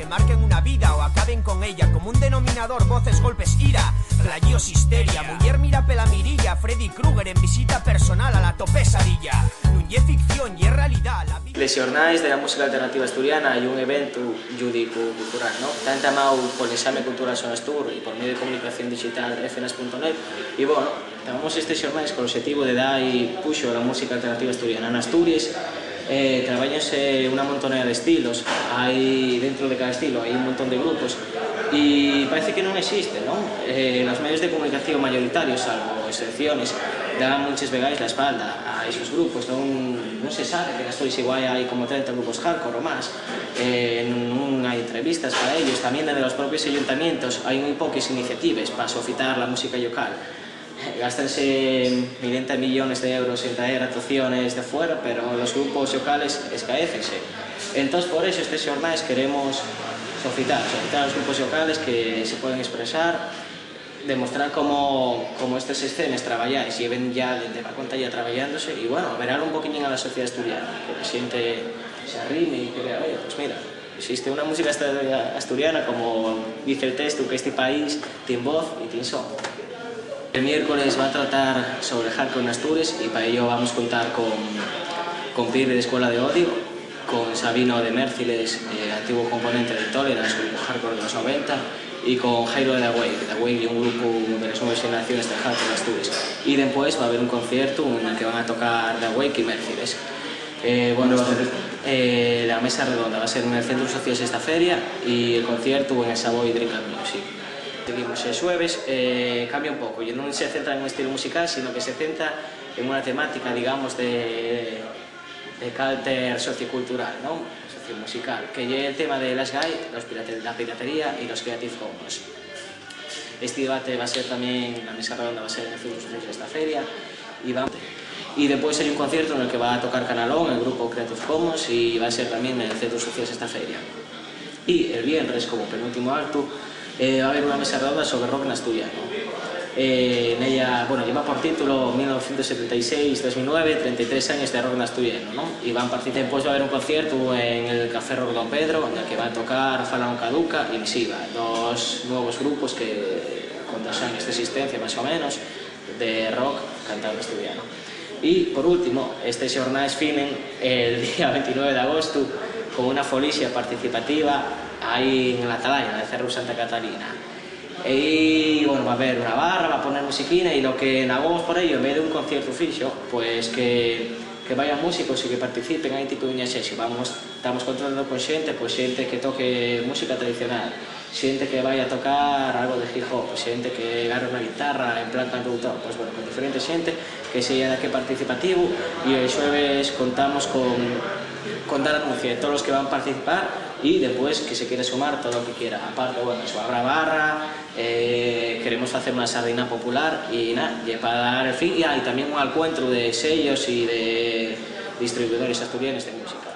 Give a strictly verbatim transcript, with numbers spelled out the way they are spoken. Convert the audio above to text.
Marquen una vida o acaben con ella. Común denominador, voces, golpes, ira. Flayos, histeria. Muyer mira pela mirilla. Freddy Krueger en visita personal a la to pesadilla. Nun ye ficción, ye realidá. La vida. Les Xornaes de la Música Alternativa Asturiana ye un eventu lludicu cultural, ¿no? Ta entamáu pol Enxame Cultural Son Astur y por medio de comunicación digital efenas punto net. Y, bueno, Tamos estes xornaes col oxetivu de da-y puxu a la música alternativa asturiana. N'Asturies, eh, trabáyense una montonera d'estilos, hai dentro de cada estilo, hai un montón de grupos, y parece que nun existe, ¿non? Eh, los medios de comunicación mayoritarios, salvo excepciones, dan munches vegaes la espalda a esos grupos, non, nun se sabe que n'Asturies igual hai como trenta grupos hardcore o más, eh, nun hai entrevistas pa ellos, tamién dende los propios ayuntamientos hai mui poques iniciatives pa sofitar la música llocal. Gástanse milenta millones d'euros en traer actuaciones de fuera, pero los grupos llocales escaécense. Entós, por eso, estes xornaes queremos sofitar, sofitar a los grupos llocales que se pueden expresar, demostrar cómo, cómo estes escenes trabayaes lleven ya dende va cuenta ya trabayándose, y, bueno, averalo un poquiñín a la sociedá asturiana, que la xente se arrime y que vea, oye, pues mira, existe una música esta-, asturiana, como dice el texto, que este país tien voz y tien son. El miércoles va a tratar sobre el hardcore en Astures, y pa ello vamos contar con, con Pirri de Escuela de Odio, con Sabino de Mérciles, eh, antiguo componente de Intolerance, grupo hardcore de los noventa, y con Jairo de The Wake. The Wake ye un grupo de las nuevas generaciones del hardcore en Astures. Y dempués va a haber un concierto en el que van a tocar The Wake y Mérciles. Eh, bueno, eh, la mesa redonda va a ser en el Centro Social Sexta Feria y el concierto en el Savoy Drink and Music. Seguimos el xueves, eh, cambia un poco, y nun se centra en un estilo musical, sino que se centra en una temática, digamos, de, de carácter sociocultural, ¿no? Sociomusical, que ye el tema de las gai, los pirate-, la piratería y los Creative Commons. Este debate va a ser también, la mesa redonda va a ser en el Centro Social Sexta Feria, y va, y después hay un concierto en el que va a tocar Canalón, el grupo Creative Commons, y va a ser también en el Centro Social Sexta Feria. Y el viernes, como penúltimo acto, eh, va a haber una mesa redonda sobre rock en asturiano. Eh, en ella, bueno, lleva por título mil novecientos setenta y seis, dos mil nueve, treinta y tres años de rock en asturiano, ¿no? Y van a participar. Después va a haber un concierto en el Café Rock Don Pedro, en el que va a tocar Falao Caduca y Misiva, dos nuevos grupos que, con dos años de existencia más o menos, de rock cantado en asturiano. Y, por último, estes xornaes finen el día veintinueve de agosto con una folixia participativa ahí en la Atalaya, en el Cerro Santa Catalina. Y, bueno, va a haber una barra, va a poner musiquina, y lo que nagamos por ello, en vez de un concierto fixo, pues que, que vayan músicos y que participen ahí, tipo un xexu. Vamos, estamos contando con xente, pues xente que toque música tradicional, xente que vaya a tocar algo de hip hop, xente que agarre una guitarra en plan cantautor, pues bueno, con diferente xente que sea daqué participativo, y el xueves contamos con, con dar anuncio de todos los que van a participar, y después que se quiera sumar todo lo que quiera. Aparte, bueno, eso, habrá barra, eh, queremos hacer una sardina popular, y nada, y para dar el fin, y hay también un encuentro de sellos y de distribuidores asturianos de música.